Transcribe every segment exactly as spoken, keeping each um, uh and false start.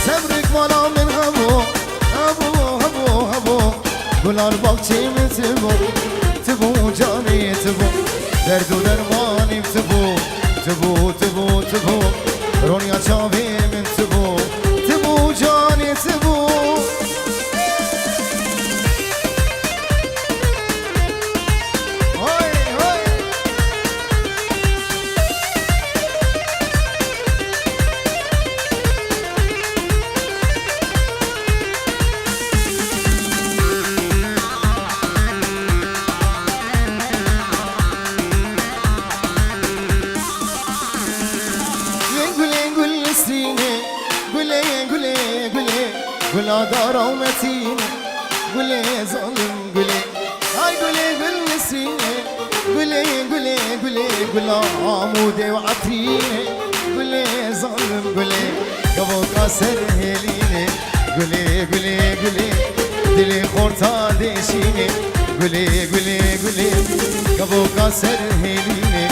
Semrek mala min hebû, hebû, hebû, hebû. Gular baxçê min tibû, tibû canê tibû. Derd û dermanî tibû, tibû, tibû, tibû. Ronya çavê min tibû, tibû canê tibû. Hoy, hoy. Gulê gul Nesrînê, gulê, gulê, gulê, gula dara û metînê, gulê zalim gulê. Ay gulê gul Nesrînê, gulê, gulê, gulê, gula Amûdê û Efrînê, gulê zalim gulê. Gavoka ser hêlînê, gulê, gulê, gulê, dilê xorta dêşînê, gulê, gulê, gulê. Gavoka ser hêlînê,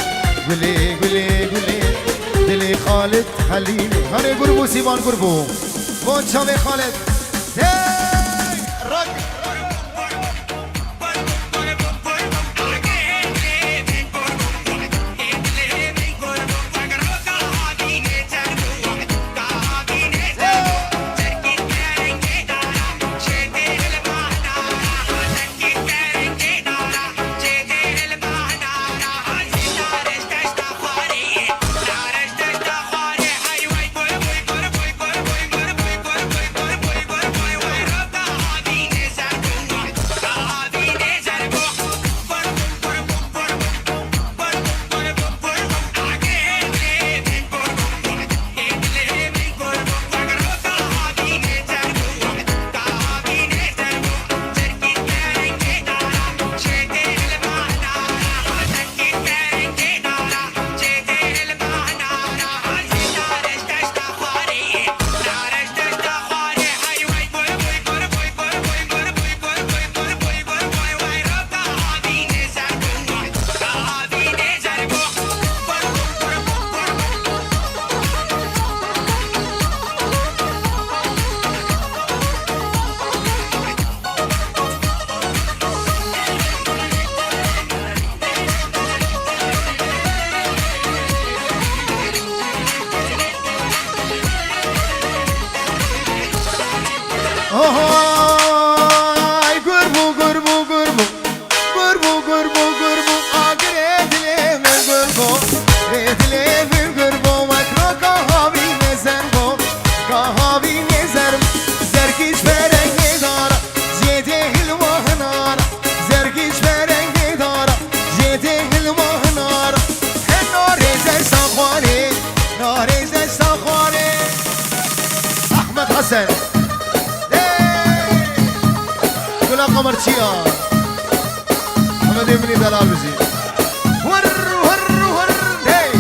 gulê, gulê, gulê, dilê Xalid Helînê. Herê gur bû Sîvan, gur bû. Von çavê Xalid. Hey! Rak! Ohoy, gur bû, gur bû, gur bû. Gur bû, gur bû, gur bû, agirê dilê min gur bû. Rê dilê min gur bû, wek roka havî nezer bû. Ka havî nezer, zerkî ji berengê dara, jê dê hilwa hinara. Zerkî ji berengê dara, jê dê hilwa hinara. He narê deşta xwarê, narê deşta xwarê. Ahmet Hasan. Hey! Gula Qamerçiya. Hemedê minî delal bijî. Hur, hur, hur, hey!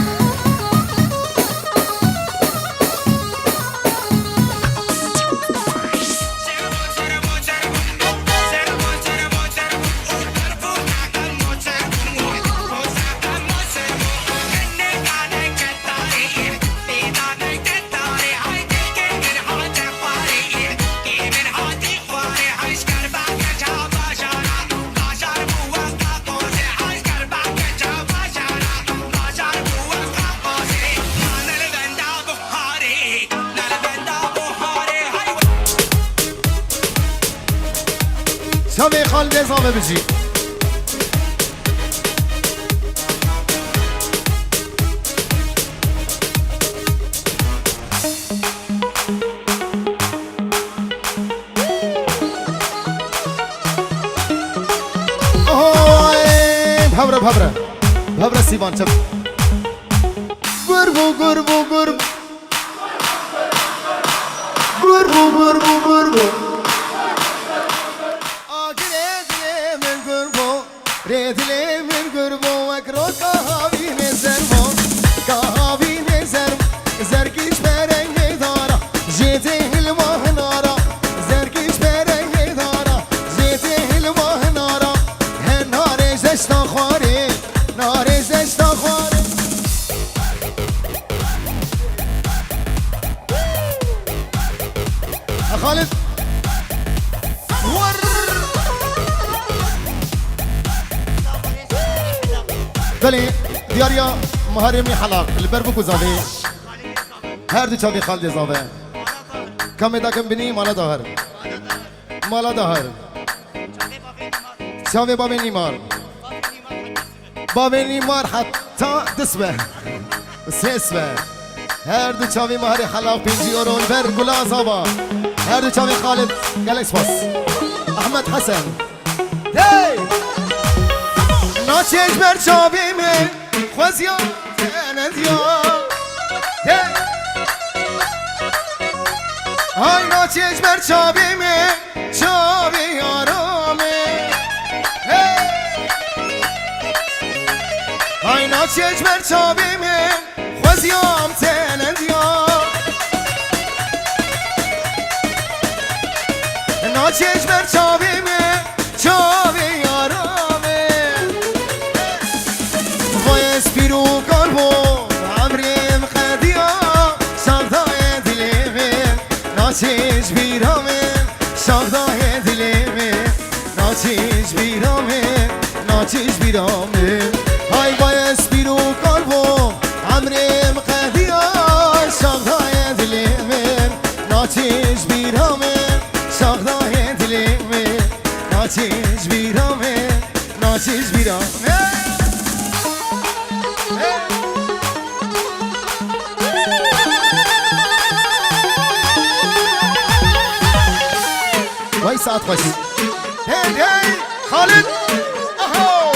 Çavê Xalidê Zave bijî. Ohoy! Bhavre, bhavre. Bhavre Sîvan, çap. Gur bû, gur bû, gur bû. Gur bû, gur bû, gur bû. Agirê dilê min gur bû. Rê dilê min gur bû, wek roka havî nezer bû. Ka havî nezer, zerkî ji berengê dara, jê tê hilwa hinara. Zerkî ji berengê dara, jê tê hilwa hinara. He narê deşta xwarê, narê deşta xwarê. Xalid. War. Belê, diyariya Maharê Mîhalaq li ber bû ku zavê. Her du çavê Xalidê zave. Kamê dakim binî mala dahar. Mala dahar. Çavê bavê Nîmar. Bavê Nîmar heta du sibe. Sê sibe. Her du çavê Maharê Helaq pêncî euro li ber Gula Zava. Her du çavê Xalid, gelek spas. Ahmet Hesen. Hey! Naçê ji ber çavê min xweziya te nediya. Hey! Hay naçê ji ber çavê min, çavê yara min. Hey! Hay naçê ji ber çavê min, xweziyam te nediya. Naçê ji ber çavê min, çavê yara min. Vay ez pîr û kal bûm, emrê min qediya, şax dayê dilê min, naçê ji bîra min, şax dayê dilê min, naçê ji bîra min, naçê ji bîra min. Hay vay ez pîr û kal bûm, emrê min qediya, şax dayê dilê min, naçê ji bîra min, şax dayê dilê min, naçê ji bîra min. Naçî ji bîra. Hey! Hey! Vay saet xweş. Hey, hey, Xalid. Aho!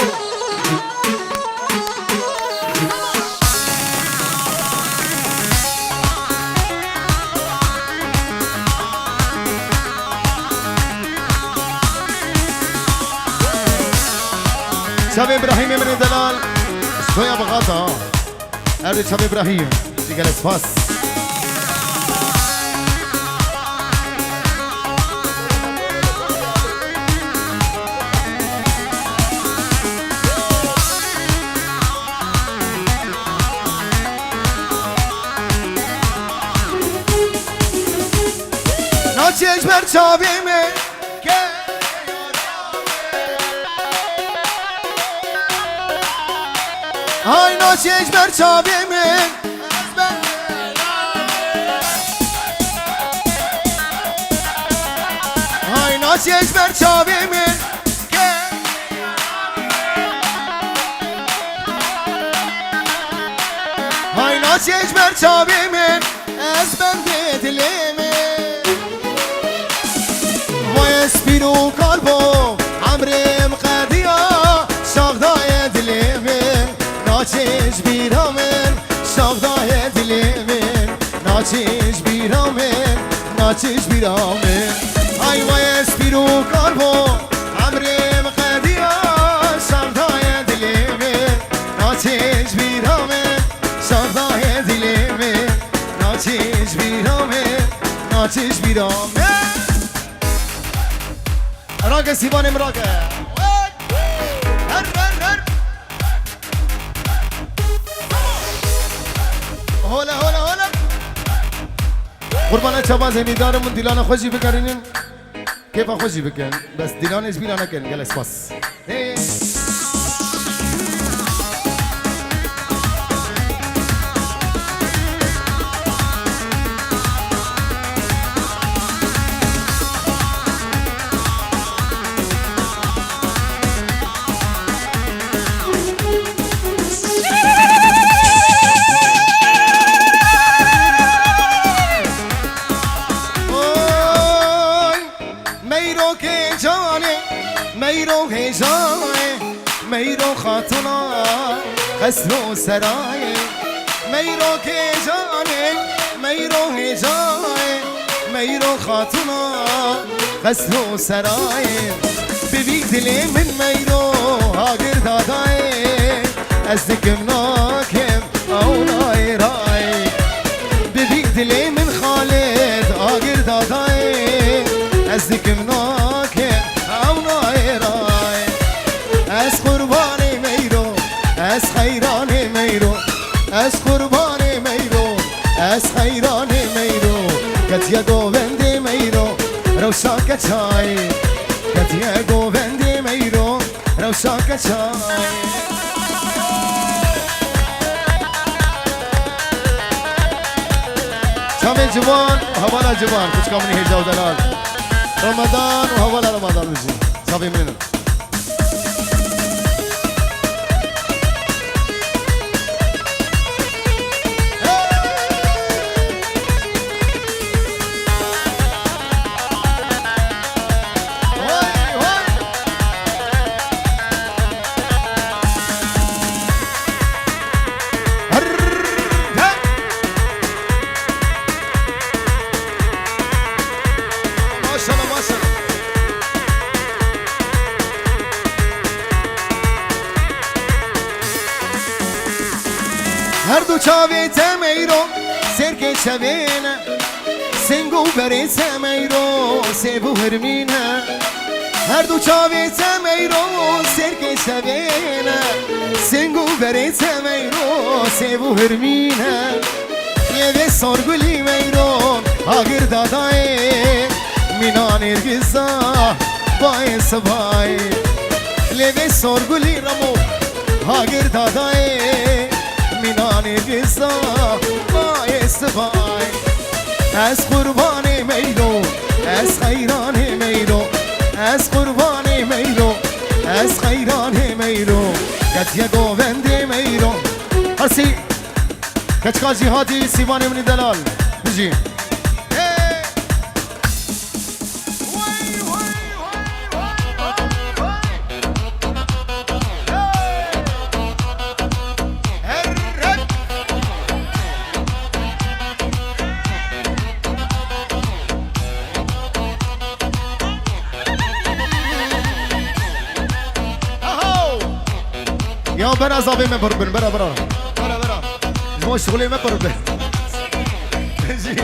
Çavê Îbrahîmê min ê delal, soya bixata. Erdê çavê Îbrahîm, gelek spas. Naçê ji ber çavê min. Hay naçê ji ber çavê min. Hay naçê ji ber çavê min. Hay naçê ji ber çavê min. Ez bendê dilê min. Vay ez pîr û kal bûm, emrê min qediya, şax dayê dilê min, naçê ji bîra min, şax dayê dilê min, naçê ji bîra min, naçê ji bîra min. Ay vay ez pîr û kal bûm, emrê min qediya, şax dayê dilê min, naçê ji bîra min, şax dayê dilê min. Naçî ji bîra me, naçî ji bîra me. Rake Sîvanê min rake. Her, her, her. Hole, hole, hole. Qurbana çava zênîdarim min dîlana xwe jî bigerînim. Kêfa xwe jî bikin. Bes dîlanê ji bîra nekin. Gelek spas. Hey. Oy. Meyro kêcanê, meyro hêjanê, meyro xatuna qesr û serayê. Meyro kêcanê, meyro hêjanê, meyro xatuna qesr û serayê. Bibî dilê min meyro agir dadayê, ez dikim nakim ew nayê rayê. Bibî dilê min Xalid agir dadayê, ez dikim nake ew nayê rayê. Ez qurbanê meyro, ez heyranê meyro, ez qurbanê meyro, ez heyranê meyro. Ketiye govendê meyro, Rewşa keçayê ketiye govendê meyro. Rewşa keçayê. Çavê ciwan, hevala ciwan, kûçka min ê hêja û delal. Ramadan û hevala Ramadan bijî. Çavê min in. Maşallah, maşallah. Her du çavê te meyro, serkê çavê ne. Sing û berê te meyro, sêv û hirmî ne. Her du çavê te meyro, serkê çavê ne. Sing û berê te meyro, sêv û hirmî ne. Lê vê sorgulî meyro, agir dadayê, mîna nêrgiza, bayê sibayê. Lê vê sorgulî remo, agir dadayê, mîna nêrgiza, bayê sibayê. Ez qurbanê meyro, ez xeyranê meyro, ez qurbanê meyro, ez xeyranê meyro. Ketiye govendê meyro. Hersî. Keçika Cîhadî, Sîvanê min ê delal. Bijî. Ya bera zavê me pir bin, bera, bera. Bera, bera. Ji bo şixulê me pir bin. Jî.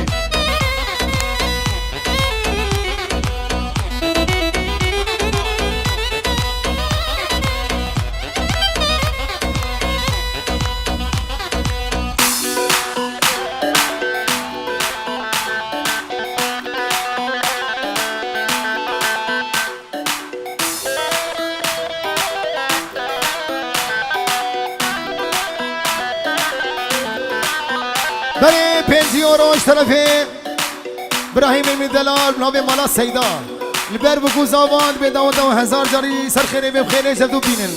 Berê pêncî euro ji terefê Birahîmê min delal, navê mala Seyda. Li ber bi ku zavan bê dawa dawa hezar carî ser xêrê bê bi xêrê ji hev du bînin.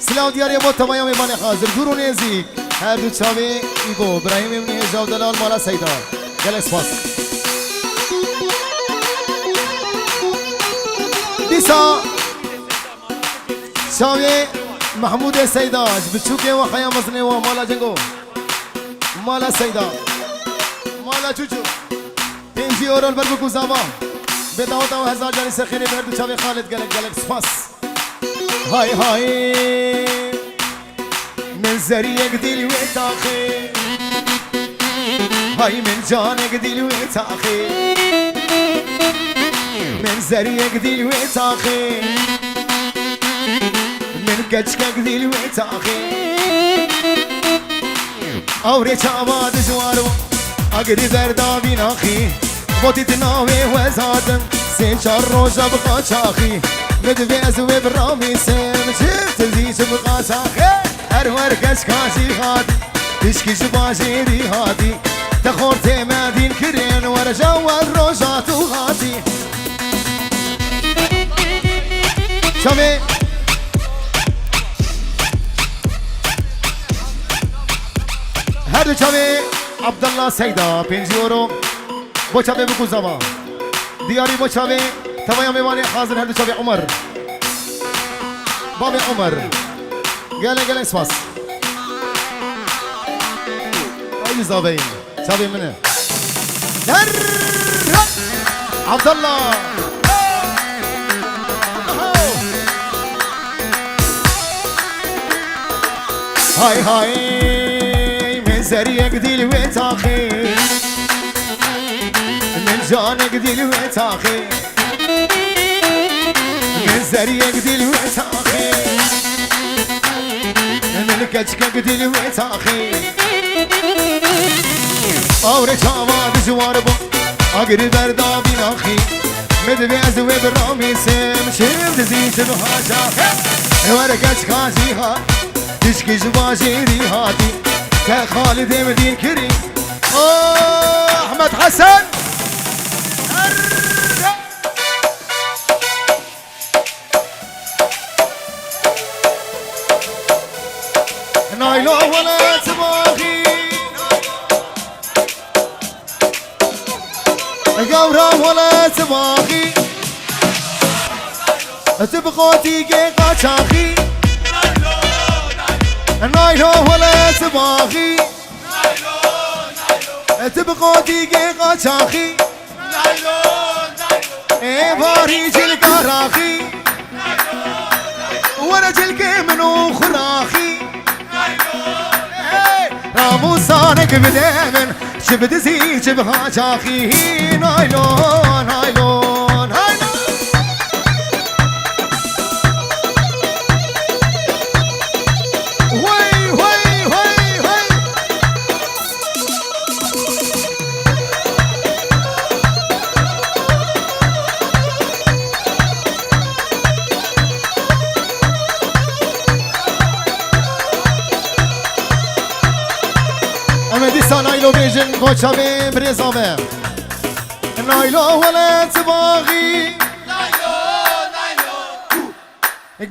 Silav diyarê bo tevaya mêvanê hazir, dûr û nêzîk. Her du çavê î bo Birahîmê min hêja û delal mala Seyda. Gelek spas. Dîsa Çavê Mehmûdê Seyda, ji biçûkê we heya mezinê we, mala Cengo. Mala Seyda. Mala Çûçû. Pêncî euro li ber bûk û zava. Bê dawa dawa hezar carî ser xêrê bi her du çavê Xalid, gelek gelek spas. Hay hay. Min zeriyek dîl wê taxê. Hay min canek dîl wê taxê. Min zeriyek dîl wê taxê. Min keçkek dîl wê taxê. Ewrê çawa dijwar bû, agirî berdavî naxî. Gotî di navê we zadim, sê çar roja bi qaçaxî. Min divê ez wê biramîsim, çift zî çi bi qaçaxê. Her wer keçka jî hatî, pişkî ji bajêrî hatî. Te xortê me dîn kirin, wer ja wer roja tu hatî. Çavê. Her du çavê Abdullah Seyda, pêncî euro. Bo çavê bûk û zava. Diyarî bo çavê tevaya mêvanê hazir her du çavê Umer. Bavê Umer. Gelek gelek spas. Ay zaveyim. Çavê min e. Der! Abdallah! Hay hay, min zeriyek dîl wê taxê. Min canek dîl wê taxê. Min zeriyek dîl wê taxê. Min keçkek dîl wê taxê. Awre çawa dijwar bû, agir berdavî naxî. Min divê ez wê biramîsim, çi dizî çi bihaca. Were keç xacî hat, tişkî ji bajêrî hatî. Te Xalidê min dîn kirî. Oh, Ahmet Hesen. Naylo wele çi baxî. Gawra wele çi baxî. Tu bi xotî gê qaçaxî. Naylo wele çi baxî. Tu bi xotî gê qaçaxî. Ê varî cilka raxî. Were cilkê min û xuraxî. Ê, ramûsanek bide min. Çi bi dizî, çi bi qaçaxî. Naylo, naylo, naylo. Hey, hey, hey, hey. Em ê dîsa Naylo bêjin, bo çavê birêza me. Naylo wele çi baxî. Naylo, naylo.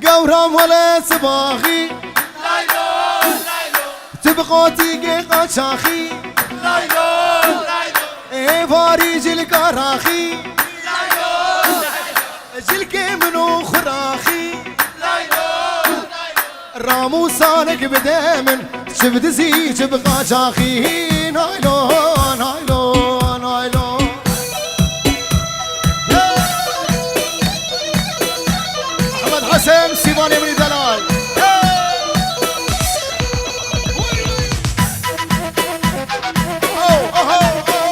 Gewram wele çi baxî. Laylo, laylo. Tu bi qotî gê qaçaxî. Laylo, laylo. Ê varî cilka raxî. Laylo, laylo. Cilkê min û xuraxî. Laylo, laylo. Ramûsanek bide min, çi bi dizî, çi bi qaçaxî. Naylo, naylo, naylo. Ahmet Hesen, Sîvanê min î delal. Oh, oh, oh, oh.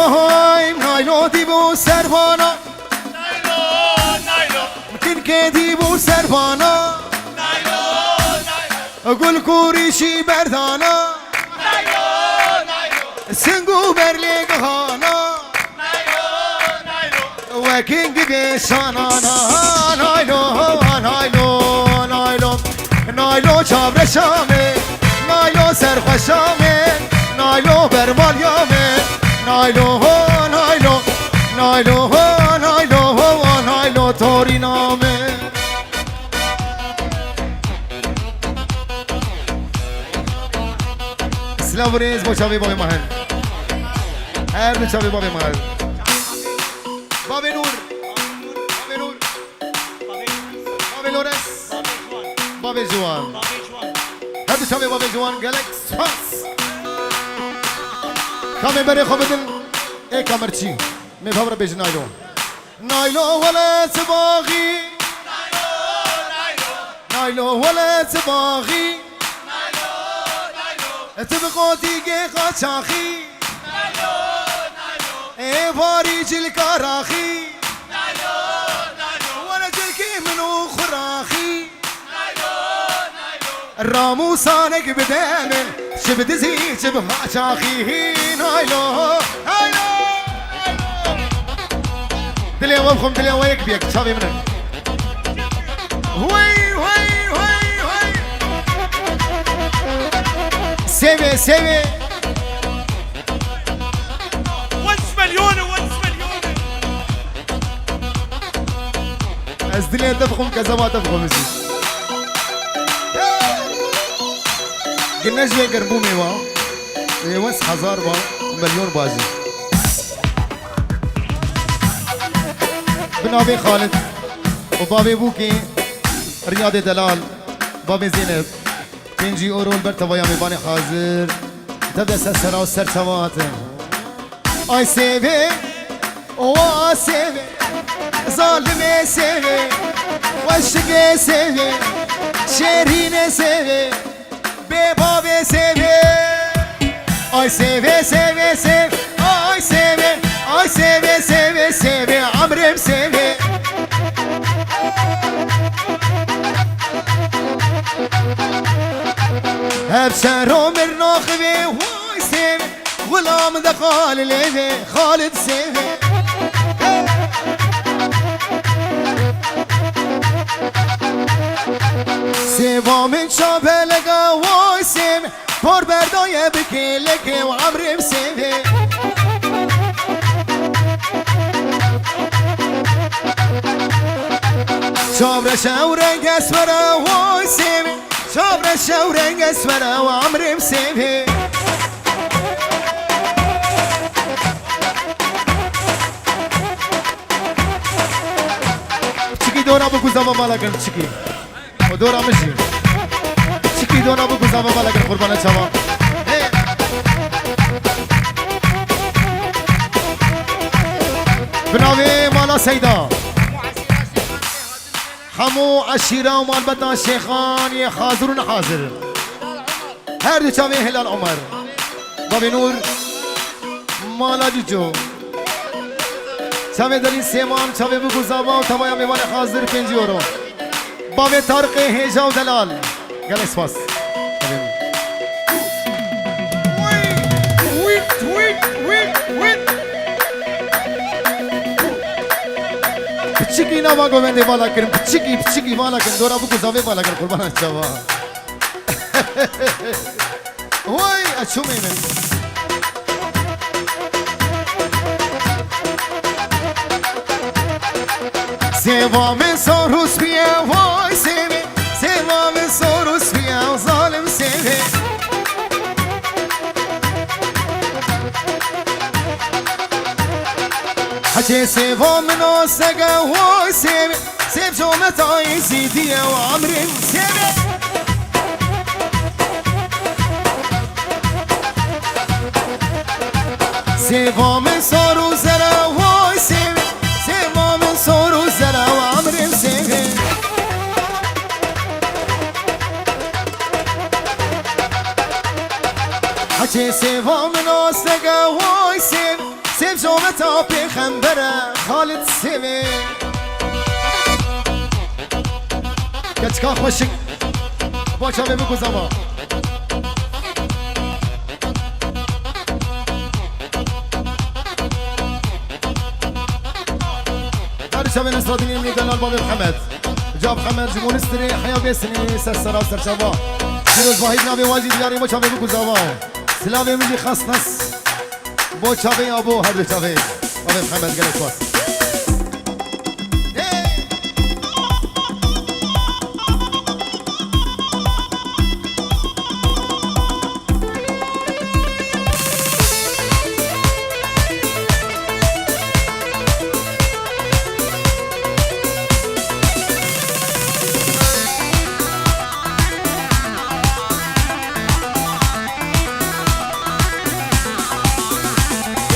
Ahay, naylo dî bû servana. Naylo, naylo. Kinkê dî bû servana. Naylo, naylo. Gul kurîşî berdana. Naylo, naylo. Sing û berlê gihana. Naylo, naylo. Wekin gibê şanana. Naylo, naylo, naylo. Naylo çavreşa me. Naylo serxweşa me. Naylo bermalya me. Naylo ho, naylo. Naylo ho, naylo ho, naylo torîna me. Silav û rêz bo çavê bavê me herin. Her du çavê bavê me herin. Bavê Nûr. Bavê Nûr. Bavê Lores. Bavê Ciwan. Her du çavê bavê Ciwan gelek spas. Kamê berê xwe bidin. Ê kamerçî. Mê bavre bêjin aylo. Naylo wele çi baxî. Naylo, naylo. Naylo wele çi baxî. Naylo, naylo. Tu bi qotî gê qaçaxî. Naylo, naylo. Ê varî cilka raxî. Naylo, naylo. Were cilkê min û xuraxî. Ramûsanek bide min, çi bi dizî, çi bi qaçaxî. Naylo, naylo, naylo. Dilê we bixwim, dilê we yek bi yek, çavê min in. Wey, wey, wey, wey. Sêvê, sêvê. Weş milyonê, weş milyonê. Ez dilê te bixwim, kezeba te bixwim ez jî. Gine ji wê germbûmê wa, ê wes hezar ba, milyon ba jî. Bi navê Xalid û bavê Bûkê, Riyadê Delal, bavê Zeynep. Pêncî euro li ber tevaya mêvanê hazir. Tev de ser sera û ser çavat. Ay sêvê, owa sêvê, zalimê sêvê, xweşikê sêvê, şêrînê sêvê, bê bavê sêvê. Ay sêvê, sêvê, sêv, ay sêvê, ay sêvê, Sêvê, sêvê, emrêm sêvê. Ev şero mir naxivê, way sêvê. Xulam de Xalilê vê, Xalid sêvê. Sêva min çabelega, way sêvê. Por berdaye bi kêlekê û emrê bi sêvê. Çavreşe û rengeswere, way sêvê. Çavreşe û rengeswere û emrê bi sêvê. Piçikî dora bikû zava vala kirin piçikî. O dora min jî. Çikî dona bû ku zava vala kir qurbana çawa. Hey. Bi navê Mala Seyda. Hemû eşîra û malbeta Şêxan yê hazir û nehazir. Her du çavê Hilal Omer. Bavê Nûr. Mala Cûco. Çavê Delîl Sêman, çavê bû ku zava û tavaya mêvanê hazir pêncî euro. Bavê Tariqê hêja û delal. Gelek spas. Piçikî nava govendê vala kirin, piçikî, piçikî vala kirin, dora bû ku zavê vala kirin, qurbana çava. Vay, eçûmê min. Sêva min sor û spî ye, vay sêvê. Sêva min sor û spî ye, zalim sêvê. Hecê sêva min o sege, vay sêvê. Sêv cometa Êzîdî ye û emrê sêvê. Sêva min sor û zere, vay sêvê. Sêva min sor û zere û emrê sêvê. Hecê sêva min o sege, vay sêvê. Sêv cometa pêxembere Xalid sêvê. Keçika xweşik. Bo çavê min ku zava. Her çavê Nesradînê min delal bavê Mihemed. Ca Mihemed ji Monistirê heya vê sinê ser sera serçava. Pîroz Vahîd navê wajî diyarê bo çavê min ku zava. Silavê min jî xas nas. Bo çavê abo her du çavê. Bavê Mihemed gelek spas.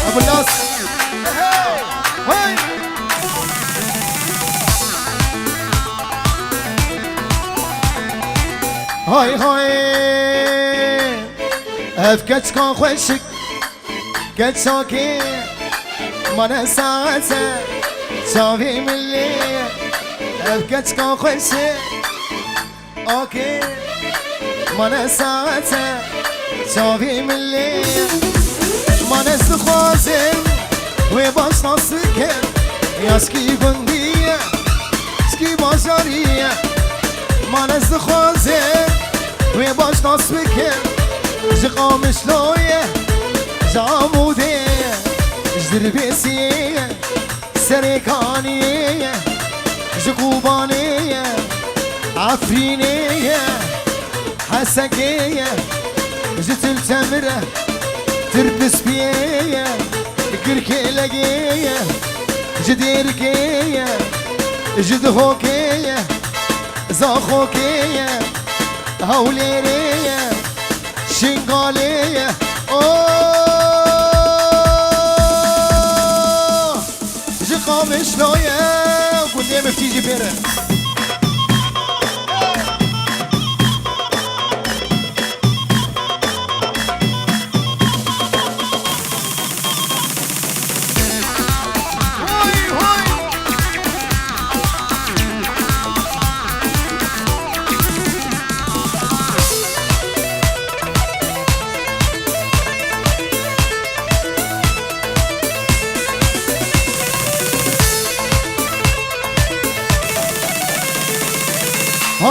Abullas. Hey! Hay hay. Ev keçka xweşik. Keçakê mane saete çavê milê. Ev keçka xweşik. Akê mane saete çavê milê. Mane ez dixwazim wê baş nas bikim. Ya çikî gundî ye, çikî bajarî ye. Mane ez dixwazim wê baş nas bikim. Ji Qamişlo ye, ji Amûdê ye, ji Dirbêsiyê ye. Serêkaniyê ye, ji Qubanê ye, Efrînê ye, Hesekê ye, ji Til Temir e, Tirpispiyê ye, Girkêlegê ye, ji Dêrikê ye, ji Dihokê ye, Zaxokê ye, Hewlêrê ye, Şingalê ye. Oh! Ji Qamişlo ye, gundê Miftî jî pêr e.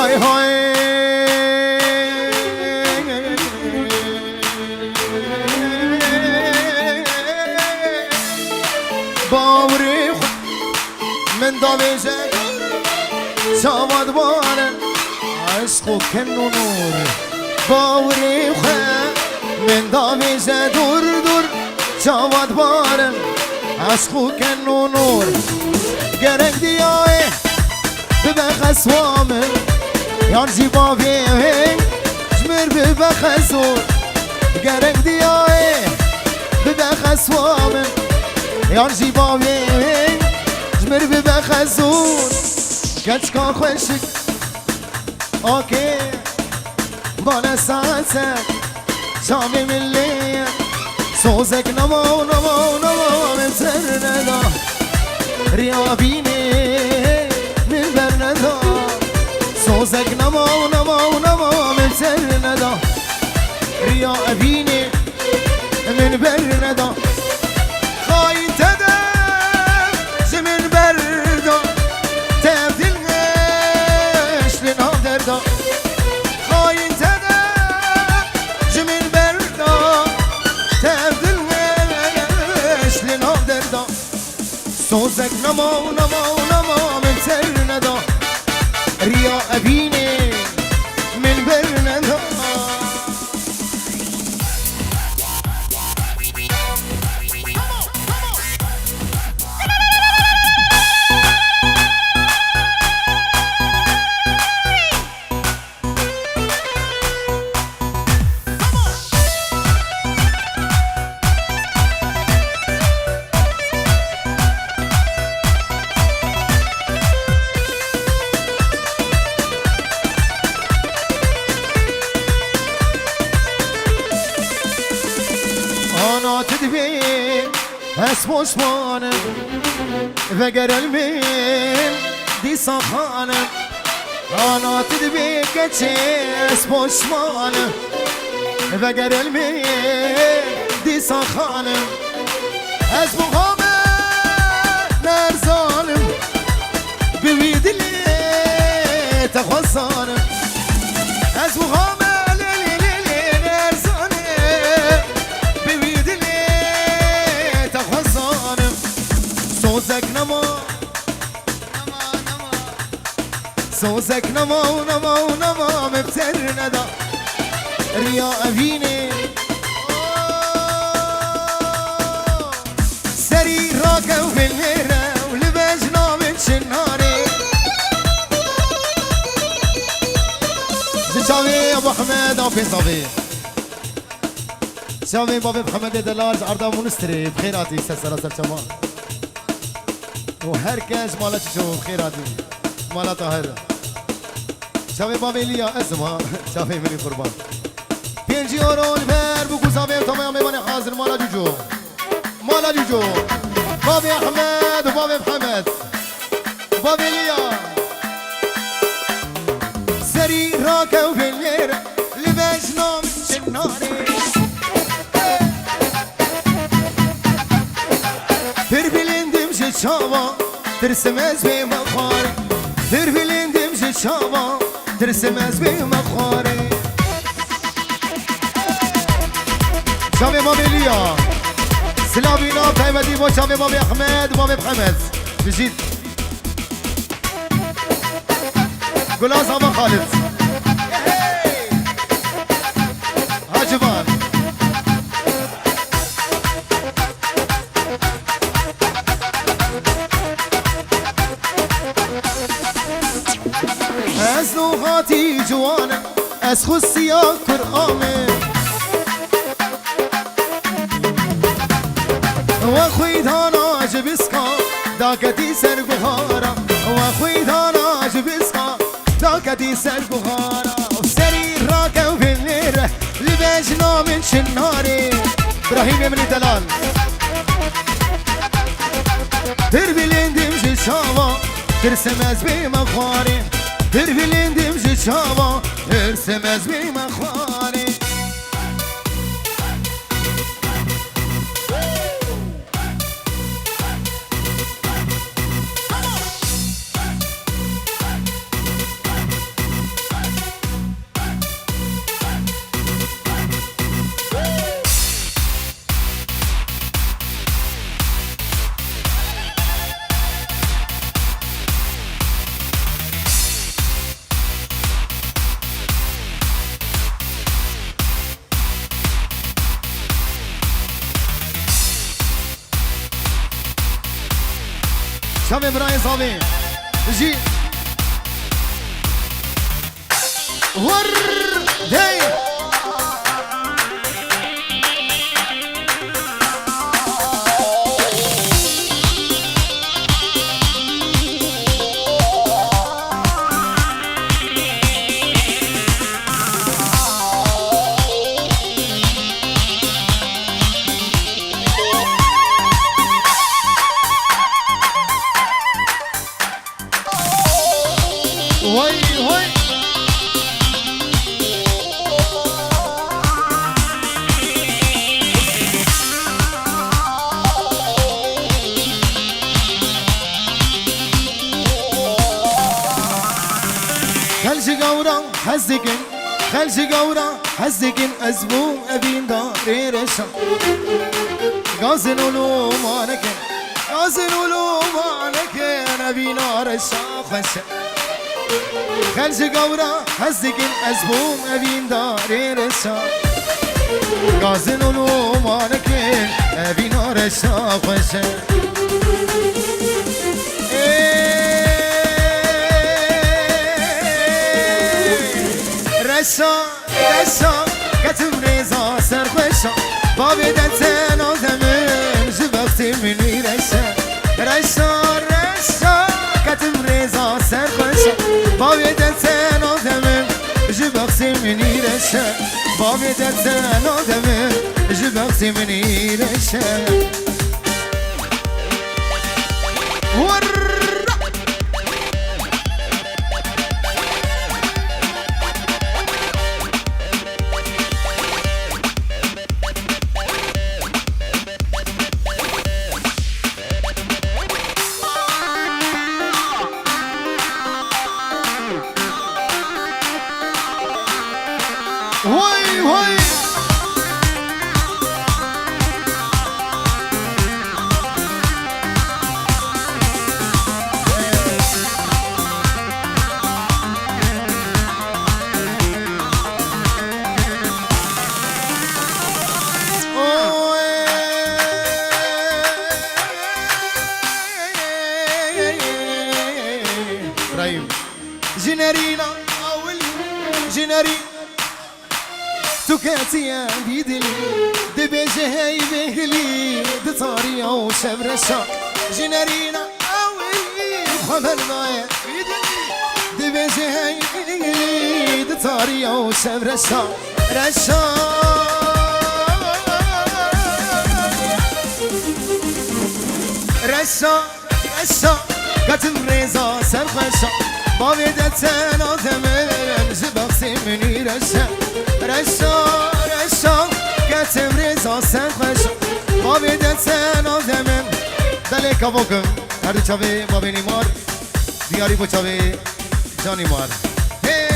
Hey, hey. Bawerê xwe min davêje çawa dibare, eşq û ken û nûr. Bawerê xwe min davêje dûr dûr çawa dibare, eşq û ken û nûr. Gerek diyayê bibe xeswa min, yan jî bavê wê ji mir bibe xezor. Gerek diyayê bibe xeswa min, yan jî bavê wê ji mir bibe xezor. Keçka xweşik, okê, bane saete. Çavê min lê sozek nema û nema û nema min ser neda. Riya evînê min berneda. Sozek nema û nema û nema min ser neda. Riya evînê min berneda. Xayîn te de ji min berda. Tev dilxweş li nav derda. Xayîn te de ji min berda, tev dilxweş li nav derda. Sozek nema û nema û nema min ser neda. Riya evînê min berneda. Ana tu dibê ez poşman im, veger el min dîsa xanim. Ana tu dibê keçê ez poşman im, veger el min dîsa xanim. Ez bi xwe me nerzanim, bi wî dilê te xwezanim. Ez bi xwe me lê lê lê lê nerzanim, bi wî dilê te xwezanim. Sozek nema. Sozek nema û nema û nema min bi ser neda. Riya evînê. Serî rakew vê lêre û li bejna min çinarê. Ji çavê Abu Hemed a pê zavê. Çavê bavê Mihemedê Delal ji arda Munistirê bi xêr hatî ser sera ser çavan. û her kes mala Çiço xêr hatî. Mala Tahir. Çavê bavê Liya ez im ha. Çavê min î qurban. Pêncî euro li ber bû ku zavê tamaya mêvanê hazir mala Cûcû. Mala Cûcû. Bavê Ehmed û bavê Mihemed. Bavê Liya. Serî rakew vê lêre. Li bejna min çinarê. Pir bilindim ji çavan, tirsim ez bême xwarê. Pir bilindim ji çavan, tirsim ez bême xwarê. Çavê Mamê Liya. Silavîna taybetî bo çavê Mamê Ehmed, Mamê Mihemed. Bijît. Gulaz Ama Xalid. Hacivan. Ez lûxatî ciwan im, ez xusiya kur amê. We xwîdana ji biska, daketî ser guhara. We xwîdana ji biska, daketî ser guhara. Serî rakew vê lêre, li bejna min çinarê. Brahîmê min î delal. Pir bilindim ji çavan, tirsim ez bême xwarê. Pir bilindim ji çavan, tirsim ez bême xwarê. Çavê birayê zavê. Jî. Hur. Dey. Hoy, hoy. Xelcî gawran hez dikin, xelcî gawran hez dikin, ez bûm evîndarê reşa. Gazin û lûmaneke, gazin û lûmaneke, evîna reşa xweş e. Xelcî gawra hez dikin, ez bûm evîndarê reşa. Gazin û lûmaneke, evîna reşa xweş e. Ê, reşa. Reşa, ketim rêza serxweşa. Bavê de tena de min, ji bextê min wî reşe. Reşa, reşa, ketim rêza serxweşa. Bavê de tena de min, ji bextê min wî reşe. Bavê de tena de min, ji bextê min wî reşe. Hurra! Hoy, hoy. Ji nerîna ewilî, ji nerî tu ketiye vî dilî, dibêje hey vêhilî, di tariya û şevreşa. Ji nerîna ewilî xwe berdaye vî dilî, dibêje hey vêhilî, di tariya û şevreşa. Reşa, reşa. Reşa, ketim rêza serxweşa. Bavê de tena de min, ji bexsê min wî reşe. Reşa, reşa, ketim rêza serxweşa. Bavê de tena de min. Belê kavokim, her du çavê bavê Nîmar, diyarî bo çavê Canî Mar. Hey!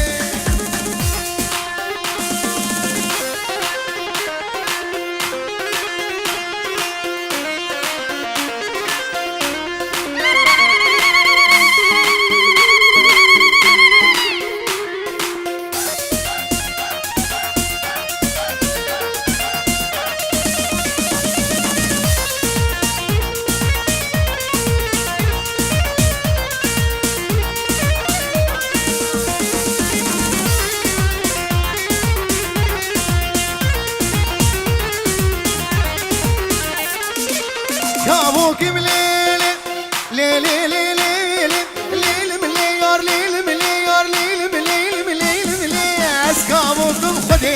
Kavokê min lê lê, lê lê lê lê lê, lê lê min lê yar, lê lê min lê yar, lê lê min, lê lê min, lê lê min lê. Ez kavokim Xwedê,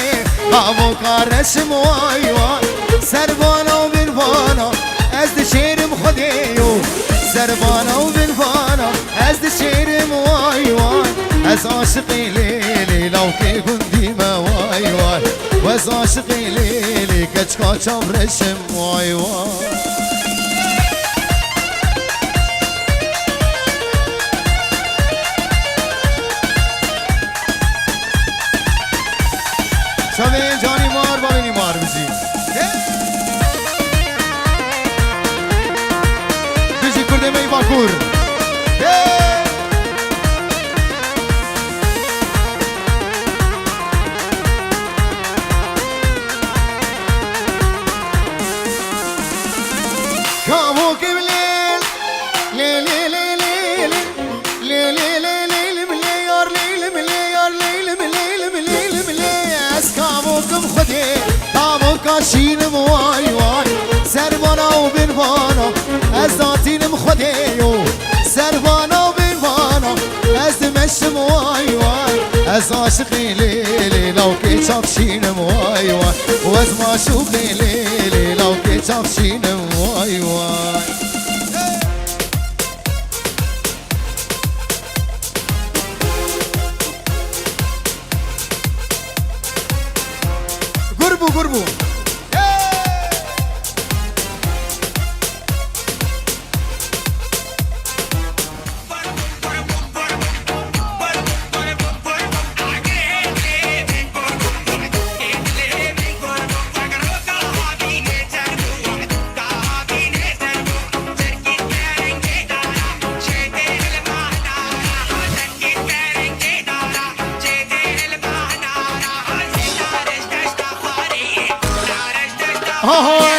kavoka reşim way way. Ser vana û bin vana, ez dişêrim Xwedê yo. Ser vana û bin vana, ez dişêrim way way. Ez aşiqê lê lê, lawkê gundî me way way. Ez aşiqê lê lê, keçka çav reşim way way. Çavê Canî Mar, bavê Nîmar bijî. Bijî kurdê me yê Bakur. Kavokê min lê, lê, lê, Ka şînim way way, ser vana û bin vana, ez datînim Xwedê yo. Ser vana û bin vana, ez dimeşim way way. Ez aşiqê lê lê lawkê çav şînim way way. Û ez maşûqê lê lê lawkê çav şînim way way. Gur bû, gur bû. Ahoy,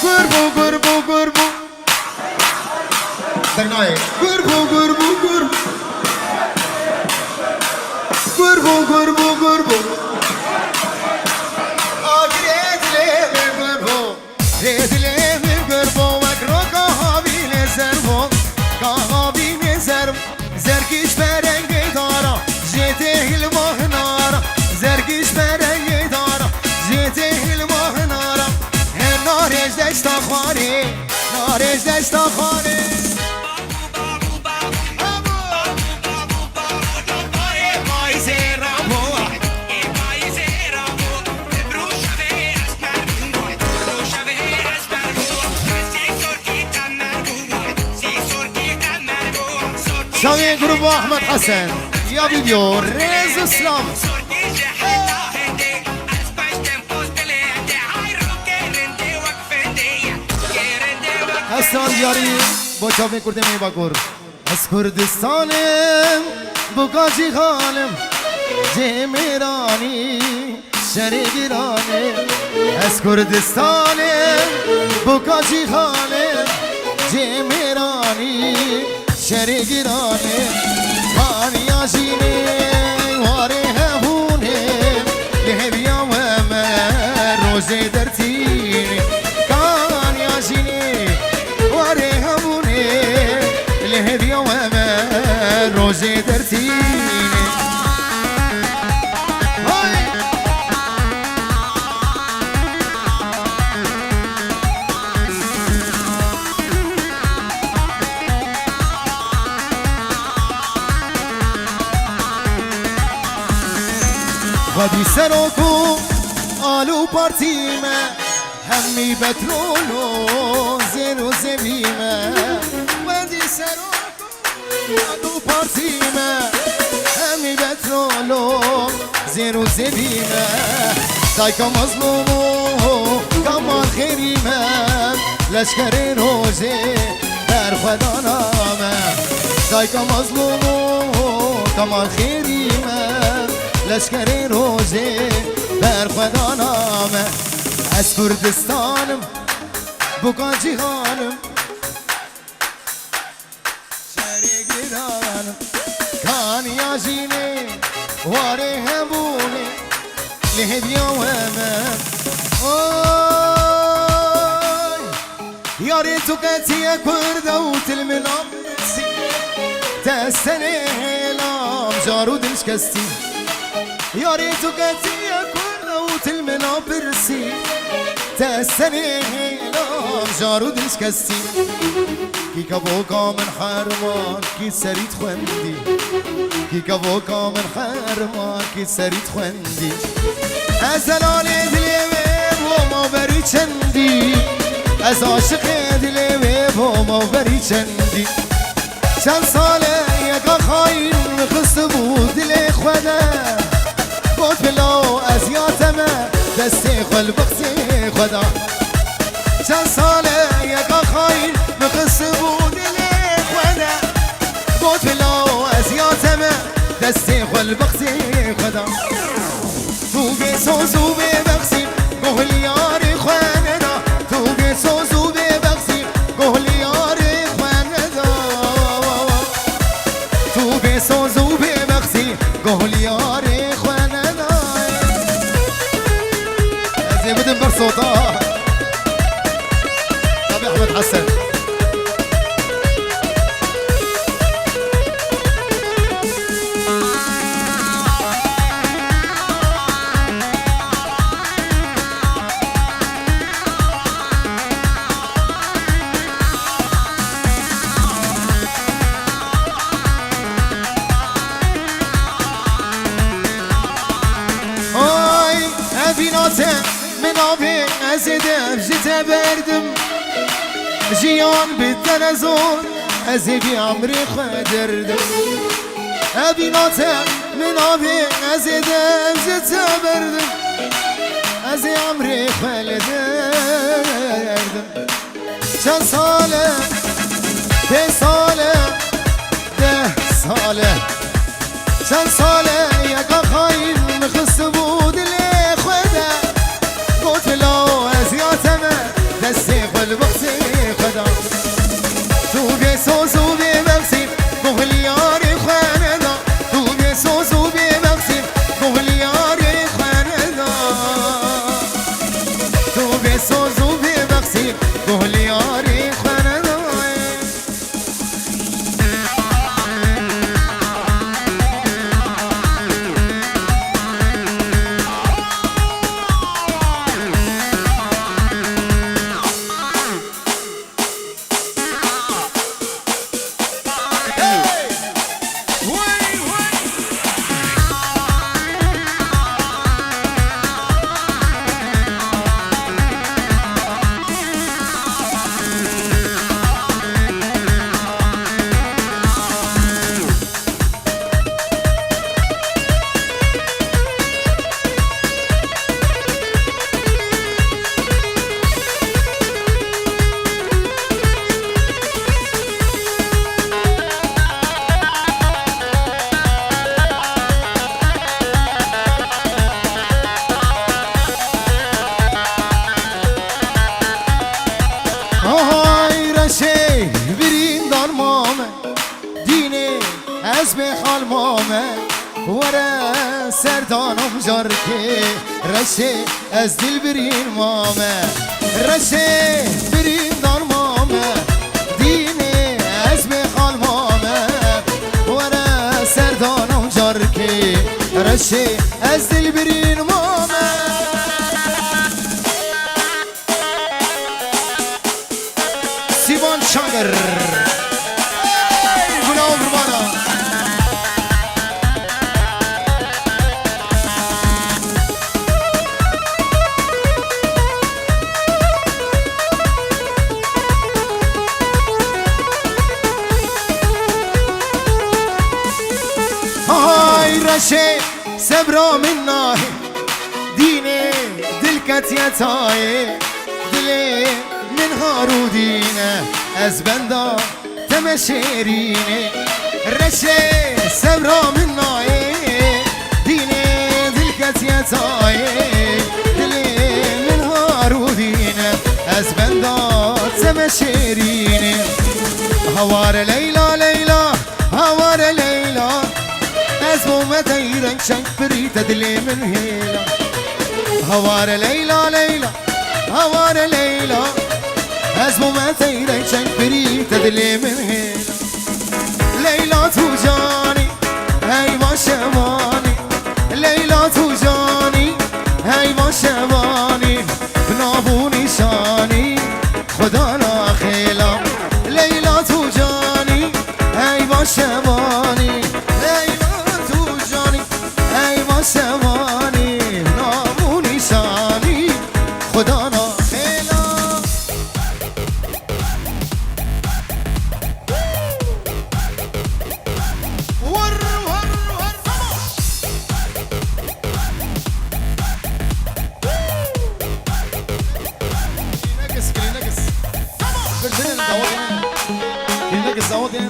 gur bû, gur bû, gur bû. Dernayê. Gur bû, gur bû, gur. Gur bû, gur bû, gur bû. Agirê dilê min gur bû. Lê dilê min gur bo wek roka havînê zer bo, ka havînê zer bo. Zergiş berengê dara, jê tê hilma hinara. Zergiş berengê dara, jê tê hilma hinara. He narêj deşta xwarê, narêj deşta xwarê. Şavê grubu Ahmet Hesen. Ya video, rêz û silam. Hestan diyarî, bo çavê kurdê me bakur. Ez Kurdistanim, buka cîhanim, cê mêranî, şerê giran e. Ez Kurdistanim, buka cîhanim, cê mêranî, şerê giran e. Kaniya jînê, warê hebûnê, li hêviya we me rojê dertînê. Kaniya jînê, warê hebûnê, li hêviya we me rojê dertînê. Hay! Xwedî serok û al û partî me, hemî petrol û zêr û zevî me. Xwedî serok û al û partî me, hemî petrol û zêr û zevî me. Dayka Mazlûm û Kemal Xêrî me, leşkerê rojê berxwedana me. Dayka Mazlûm û Kemal Xêrî me, leşkerê rojê berxwedana me. Ez Kurdistanim, buka cîhanim, şerê giran, kaniya jînê, warê hebûnê, li hêviya we me. Oy! Yarê tu ketiye Kurda û til min apirsî. Te senê hêlam jar û din şikestî. Yarê tu ketiye Kurda û til min apirsî. Te senê hêlam jar û din şikestî. Kî kevoka min herman, kî serî dixwendî. Kî kevoka min herman, kî serî dixwendî. Ez zelalê dilê wê bûm, berî çendî. Ez aşiqê dilê wê bûm, berî çendî. Çend sal e yeka xayîn min xistibû dilê xwe de. Got bila ez ya te me, destê xwe li bextê xwe da. Çend sal e yeka xayîn min xistibû dilê xwe de. Got bila ez ya te me, destê xwe li bextê xwe da. Tu bê soz û bê bexsî, goh li yarê xwe neda. Tu bê soz û bê bexsî, goh li yarê xwe neda. Tu bê soz û bê bexsî, goh li yarê xwe neda. Ez ê bidim ber Oda. Tabii Ahmet Hasan. Ay, evîna te min avê, ez ê dev ji te berdim. Jiyan bi te ne zor, ez ê vî emrê xwe derdim. Evîna te min avê, ez ê dev ji te berdim. Ez ê emrê xwe li derdim. Çend sal e? Pênc sal e? Deh sal e? Çend sal e yeka xayîn min xistibû dilê xwe de? Got, "Law ez ya te me, destê xwe li bextê xwe da." Tu bê soz û bê bextî, guh li yarê xwe neda. Tu bê soz û bê bextî, guh li yarê xwe neda. Tu bê soz û bê bextî, guh li yarê xwe neda. Hay reşê birîndan mame, dînê ez bê hal mame, were serdanom carkê, reşê ez dilbirîn mame, reşê birîndan mame, dînê ez bê hal mame, were serdanom carkê, reşê ez dilbirîn mame. Sîvan Çankır. Hey, gula û qurbana. Hay reşê sebra min nahê, dînê dil ketiye tayê, dilê min har û dîn e, ez benda te me şêrînê. Reşê sebra min nayê, dînê dil ketiye tayê, dilê min har û dîn e, ez benda te me şêrînê. Haware Leyla, Leyla, haware Leyla, ez bo me tey reng çeng pirî te dilê min hêla. Haware Leyla, Leyla, haware Leyla, ez bo me tey reng çeng pirî te dilê min hêla. Leyla tu canî, hey va şevanî, Leyla tu canî, hey va şevanî, bi nav û nîşanî, Xwedana xêla, Leyla tu canî, hey va şevanî, Leyla tu canî, hey va şevanî, nav û nîşanî, Xwedana xêla. Wurr, wurr, wurr, vamos! Kleenex, Kleenex. Vamos! Bir dene, dawet dene. Kleenex, dawet dene.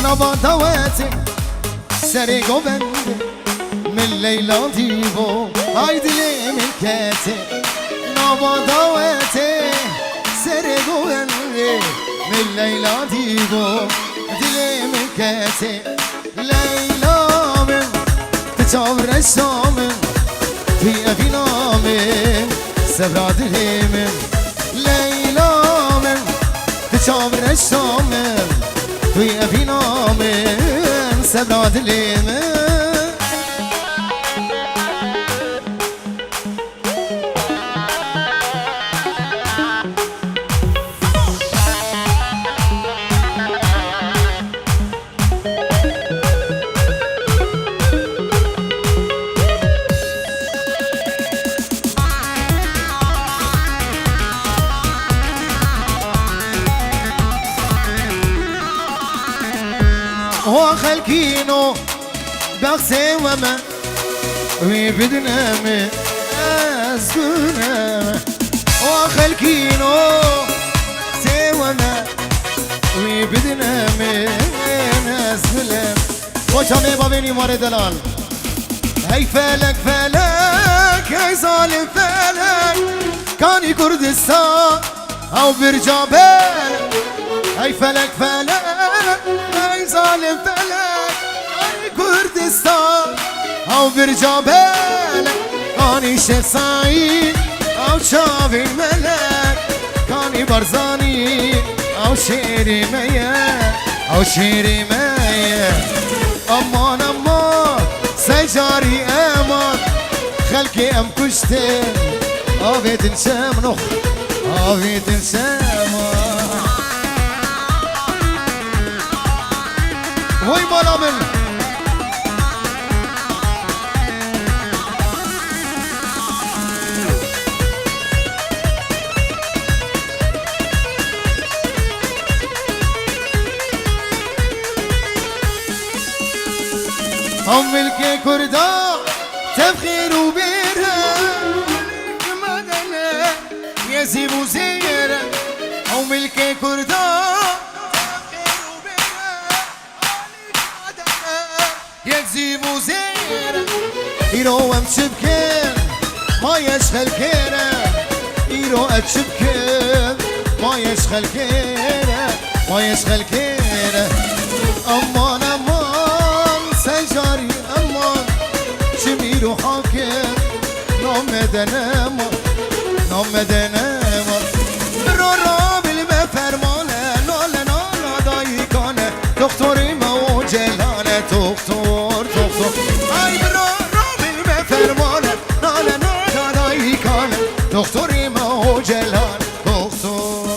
Nava dawetê serê govendê min Leyla dîbo, ay dilê min ketê. Nava dawetê serê govendê min Leyla dîbo, dilê min ketê. Leyla min, Çavreşa min, tu evîna min, sebra dilê min, Leyla min, tu çavreşa min, tu evîna min, sebra dilê min. Wa xelkîno, bexsê we me, wî bidine min, ez gune me. Wa xelkîno, bexsê we me, wî bidine min, ez gule me. Koça me bavênî warê delal. Hey felek felek, hey zalim felek, kanî Kurdistan ew birca belek. Hey felek felek, hey zalim felek, kanî Kurdistan ew birca belek, kanî Şêx Seîd ew çavên melek, kanî Barzanî ew şêrê me ye, ew şêrê me ye. Aman, aman, secarî eman, xelkê em kuştin, avêtin şemnox, avêtin şema. Vay mala min. Ew milkê Kurda tev xêr û bêr e. Yezî bû zêr e. Ew milkê Kurda tev xêr û bêr e. Yek zîv û zêr. Îro em çi bikin? Ma ye ji xelkê re. Îro ez çi bikim? Ma ye ji xelkê re. Ma ye ji xelkê re. Aman, aman, secarî eman. Çim îro hakim. Name de nema. Name de nema. Biro rabil me fermane. Nale nala dayikane. Doktorî me o celane, doktor, doktor. Ay bira, rabî me fermane, nale nala dayikane. Doktorî me o celane, doktor.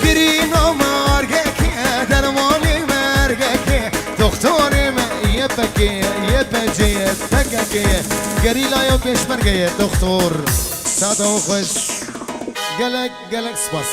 Girîna me ergekê, dermanî me ergekê. Doktorî me yepekê, yepecê, pekekê. Gerîlaya pêşmergeyê, doktor. Sada û xweş. Gelek, gelek spas.